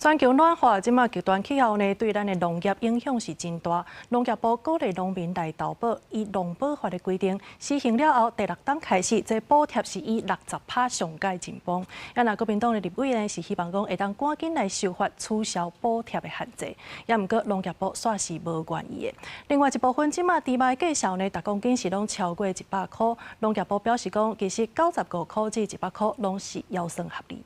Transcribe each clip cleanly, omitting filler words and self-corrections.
全球暖化，這馬極端氣候呢，對咱的農業影響是真大。農業部鼓勵農民來投保，依農保法的規定施行了後，第六冬開始，這補貼是以60趴上蓋進步。啊，若國民黨的立委呢，是希望講會當趕緊來修法取消補貼的限制。也毋過農業部煞是無願意的。另外一部分，這馬豬肉的價數呢，逐公斤是攏超過100箍。農業部表示講，其實95塊至100塊攏是腰算合理。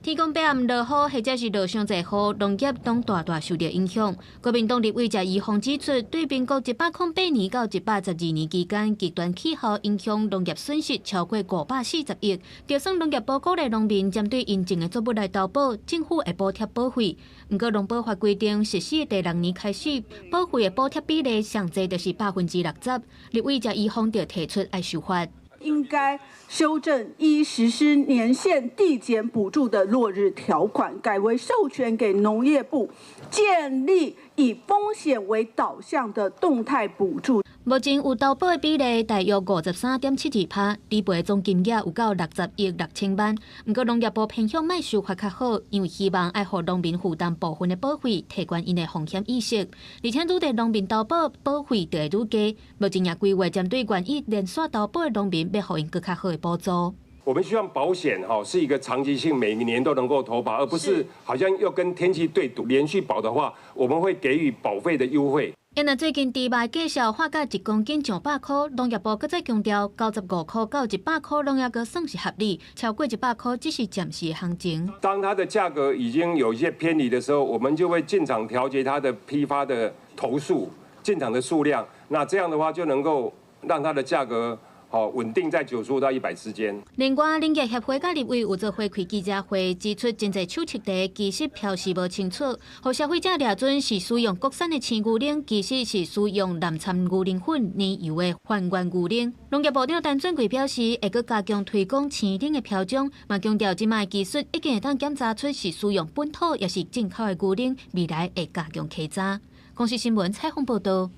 天公伯暗落雨，或者是落傷濟雨，農業攏大大受著影響。國民黨立委謝宜豐指出，對民國108年到112年期間，極端氣候影響農業損失超過540億。就算農業部鼓勵農民針對𪜶種的作物來投保，政府會補貼保費。毋過農保法規定實施第六年開始，保費的補貼比例上濟就是60%。立委謝宜豐就提出愛修法。應該修正依實施年限遞減補助的落日條款，改為授權給農業部建立以風險為導向的動態補助。目前有投保的比例大約53.72趴，理賠總金額有到60億6千萬。毋過農業部偏向莫修法較好，因為希望愛予農民負擔部分的保費，提懸𪜶的風險意識。而且愈濟農民投保，保費就會愈低。目前也規劃針對願意連續投保的農民，欲予𪜶閣較好的補助。我們希望保險哈是一個長期性，每年都能夠投保，而不是好像要跟天氣對賭。連續保的話，我們會給予保費的優惠。因為最近豬肉價數喊到1公斤上百箍，農業部閣再強調，95塊到100塊攏猶閣算是合理，超過100塊只是暫時的行情。當它的價格已經有一些偏離的時候，我們就會進場調節它的批發的頭數、進場的數量，那這樣的話就能夠讓它的價格好穩定在95到100之間。另外，林業協會佮立委有做伙開記者會，指出真濟手冊地其實標示無清楚，予消費者掠準是使用國產的鮮牛奶，其實是使用濫摻牛奶粉、奶油的還原牛奶。農業部長陳俊貴表示，會閣加強推廣鮮奶的標章，嘛強調這馬技術已經會當檢查出是使用本土抑是進口的牛奶，未來會加強稽查。公視新聞採訪報導。